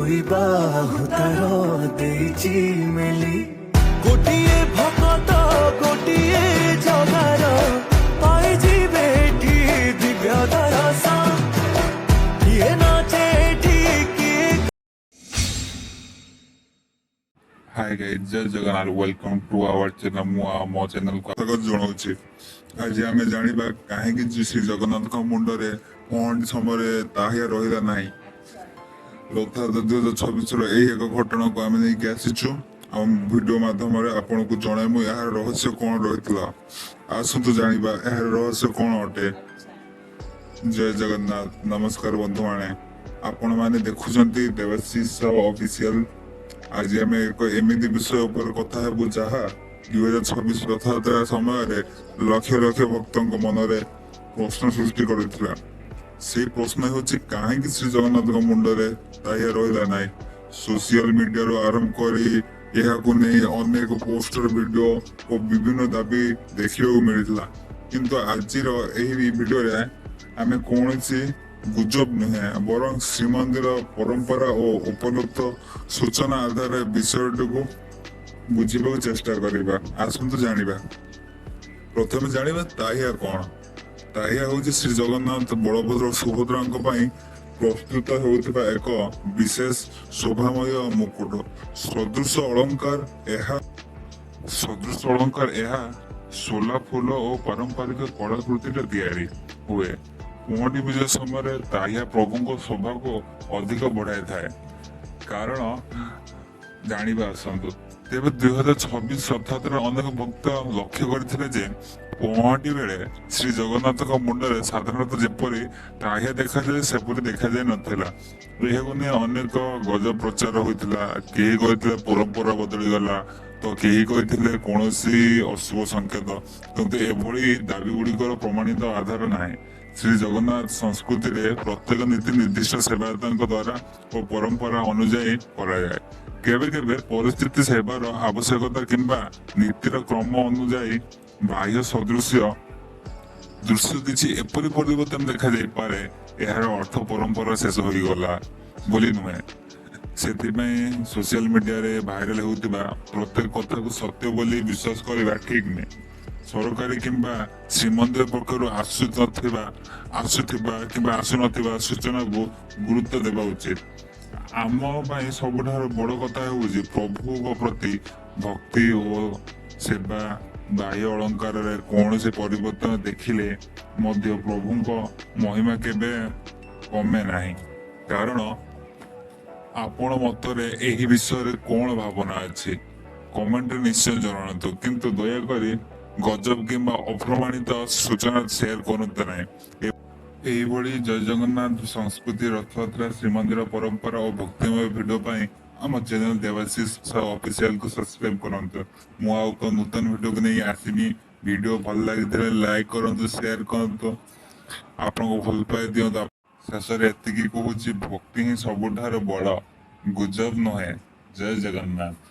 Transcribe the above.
ବାହୁ ତାର ଦେଇଛି ମେଲି। ଗୋଟିଏ ଭକତ, ଗୋଟିଏ ଜଗାର, ପାଇଯିବେ ଏଠି ଦିବ୍ୟ ଦରଶ। କିଏ ନାଚେ ଏଠି, କିଏ hi guys, Jai Jagannath. Welcome to our channel. ମୁଁ ଆମ ଚ୍ୟାନେଲକୁ ସ୍ୱାଗତ ଜଣାଉଛି। ଆଜି ଆମେ ଜାଣିବା କାହିଁକି ଶ୍ରୀ ଜଗନ୍ନାଥଙ୍କ ମୁଣ୍ଡରେ ପହଣ୍ଡି ସମୟରେ ତାହିଆ ରହିଲା ନାହିଁ। ରଥଯାତ୍ରା 2026ର ଏହି ଏକ ଘଟଣାକୁ ଆମେ ନେଇକି ଆସିଛୁ। ଆମ ଭିଡ଼ିଓ ମାଧ୍ୟମରେ ଆପଣଙ୍କୁ ଜଣାଇବୁ ଏହାର ରହସ୍ୟ କ'ଣ ରହିଥିଲା। ଆସନ୍ତୁ ଜାଣିବା ଏହାର ରହସ୍ୟ କ'ଣ ଅଟେ। ଜୟ ଜଗନ୍ନାଥ। ନମସ୍କାର ବନ୍ଧୁମାନେ, ଆପଣମାନେ ଦେଖୁଛନ୍ତି ଦେବାଶିଷ ସାହୁ ଅଫିସିଆଲ। ଆଜି ଆମେ ଏକ ଏମିତି ବିଷୟ ଉପରେ କଥା ହେବୁ, ଯାହା 2026 ରଥଯାତ୍ରା ସମୟରେ ଲକ୍ଷ ଲକ୍ଷ ଭକ୍ତଙ୍କ ମନରେ ପ୍ରଶ୍ନ ସୃଷ୍ଟି କରିଥିଲା। ସେଇ ପ୍ରଶ୍ନ ହେଉଛି, କାହିଁକି ଶ୍ରୀ ଜଗନ୍ନାଥଙ୍କ ମୁଣ୍ଡରେ ତାହିଆ ରହିଲା ନାହିଁ? ସୋସିଆଲ ମିଡିଆରୁ ଆରମ୍ଭ କରି ଏହାକୁ ନେଇ ଅନେକ ପୋଷ୍ଟର, ଭିଡିଓ ଓ ବିଭିନ୍ନ ଦାବି ଦେଖିବାକୁ ମିଳିଥିଲା। କିନ୍ତୁ ଆଜିର ଏହି ଭିଡିଓରେ ଆମେ କୌଣସି ଗୁଜବ ନୁହେଁ, ବରଂ ଶ୍ରୀମନ୍ଦିର ପରମ୍ପରା ଓ ଉପଲବ୍ଧ ସୂଚନା ଆଧାରରେ ବିଷୟଟିକୁ ବୁଝିବାକୁ ଚେଷ୍ଟା କରିବା। ଆସନ୍ତୁ ଜାଣିବା। ପ୍ରଥମେ ଜାଣିବା ତାହିଆ କଣ। ତାହିଆ ହେଉଛି ଶ୍ରୀ ଜଗନ୍ନାଥ, ବଳଭଦ୍ର, ସୁଭଦ୍ରାଙ୍କ ପାଇଁ ପ୍ରସ୍ତୁତ ହେଉଥିବା ଏକ ବିଶେଷ ଶୋଭାମୟ ମୁକୁଟ ସଦୃଶ ଅଳଙ୍କାର। ଏହା ସଦୃଶ ଅଳଙ୍କାର। ଏହା ସୋଲା ଫୁଲ ଓ ପାରମ୍ପରିକ କଳାକୃତିରେ ତିଆରି ହୁଏ। ପହଣ୍ଡି ବିଜେ ସମୟରେ ତାହିଆ ପ୍ରଭୁଙ୍କ ଶୋଭାକୁ ଅଧିକ ବଢାଇଥାଏ। କାରଣ ଜାଣିବା ଆସନ୍ତୁ। ତେବେ 2026 ରଥଯାତ୍ରାରେ ଅନେକ ଭକ୍ତ ଲକ୍ଷ୍ୟ କରିଥିଲେ ଯେ ପହଣ୍ଡି ବେଳେ ଶ୍ରୀ ଜଗନ୍ନାଥଙ୍କ ମୁଣ୍ଡରେ ସାଧାରଣତଃ ଯେପରି ତାହିଆ ଦେଖାଯାଏ, ସେପରି ଦେଖାଯାଇ ନଥିଲା। ଏହାକୁ ନେଇ ଅନେକ ଗୁଜବ ପ୍ରଚାର ହୋଇଥିଲା। କେହି କହିଥିଲେ ପରମ୍ପରା ବଦଳିଗଲା ତ କେହି କହିଥିଲେ କୌଣସି ଅଶୁଭ ସଂକେତ। କିନ୍ତୁ ଏଭଳି ଦାବି ଗୁଡ଼ିକର ପ୍ରମାଣିତ ଆଧାର ନାହିଁ। ଶ୍ରୀ ଜଗନ୍ନାଥ ସଂସ୍କୃତିରେ ପ୍ରତ୍ୟେକ ନୀତି ନିର୍ଦ୍ଦିଷ୍ଟ ସେବାୟତଙ୍କ ଦ୍ୱାରା ଓ ପରମ୍ପରା ଅନୁଯାୟୀ କରାଯାଏ। କେବେ କେବେ ପରିସ୍ଥିତି, ସେବାର ଆବଶ୍ୟକତା କିମ୍ବା ନୀତିର କ୍ରମ ଅନୁଯାୟୀ ବାହ୍ୟ ସଦୃଶ୍ୟ ଦୃଶ୍ୟ କିଛି ଏପରି ପରିବର୍ତ୍ତନ ଦେଖାଯାଇପାରେ। ଏହାର ଅର୍ଥ ପରମ୍ପରା ଶେଷ ହୋଇଗଲା ବୋଲି ନୁହେଁ। ସେଥିପାଇଁ ସୋସିଆଲ ମିଡିଆରେ ଭାଇରାଲ ହେଉଥିବା ପ୍ରତ୍ୟେକ କଥାକୁ ସତ୍ୟ ବୋଲି ବିଶ୍ୱାସ କରିବା ଠିକ ନୁହେଁ। ସରକାରୀ କିମ୍ବା ଶ୍ରୀମନ୍ଦିର ପକ୍ଷରୁ ଆସୁଥିବା କିମ୍ବା ଆସୁନଥିବା ସୂଚନାକୁ ଗୁରୁତ୍ୱ ଦେବା ଉଚିତ। ଆମ ପାଇଁ ସବୁଠାରୁ ବଡ଼ କଥା ହେଉଛି ପ୍ରଭୁଙ୍କ ପ୍ରତି ଭକ୍ତି ଓ ସେବା। ବାହ୍ୟ ଅଳଙ୍କାରରେ କୌଣସି ପରିବର୍ତ୍ତନ ଦେଖିଲେ ମଧ୍ୟ ପ୍ରଭୁଙ୍କ ମହିମା କେବେ କମେ ନାହିଁ। କାରଣ ଆପଣ ମତରେ ଏହି ବିଷୟରେ କଣ ଭାବନା ଅଛି, କମେଣ୍ଟରେ ନିଶ୍ଚୟ ଜଣାନ୍ତୁ। କିନ୍ତୁ ଦୟାକରି ଗୁଜବ କିମ୍ବା ଅପ୍ରମାଣିତ ସୂଚନା ସେୟାର କରନ୍ତୁ ନାହିଁ। ଏଇଭଳି ଜୟ ଜଗନ୍ନାଥ ସଂସ୍କୃତି, ରଥଯାତ୍ରା, ଶ୍ରୀମନ୍ଦିର ପରମ୍ପରା ଓ ଭକ୍ତିମୟ ଭିଡ଼ିଓ ପାଇଁ ଆମ ଚ୍ୟାନେଲ ଦେବାଶିଷ ସାହୁ ଅଫିସିଆଲକୁ ସବସ୍କ୍ରାଇବ କରନ୍ତୁ। ମୁଁ ଆଉ ଏକ ନୂତନ ଭିଡ଼ିଓକୁ ନେଇ ଆସିବି। ଭିଡ଼ିଓ ଭଲ ଲାଗିଥିଲେ ଲାଇକ୍ କରନ୍ତୁ, ସେୟାର କରନ୍ତୁ, ଆପଣଙ୍କୁ ଭଲ ପାଇ ଦିଅନ୍ତୁ। ଶେଷରେ ଏତିକି କହୁଛି, ଭକ୍ତି ହିଁ ସବୁଠାରୁ ବଡ଼, ଗୁଜବ ନୁହେଁ। ଜୟ ଜଗନ୍ନାଥ।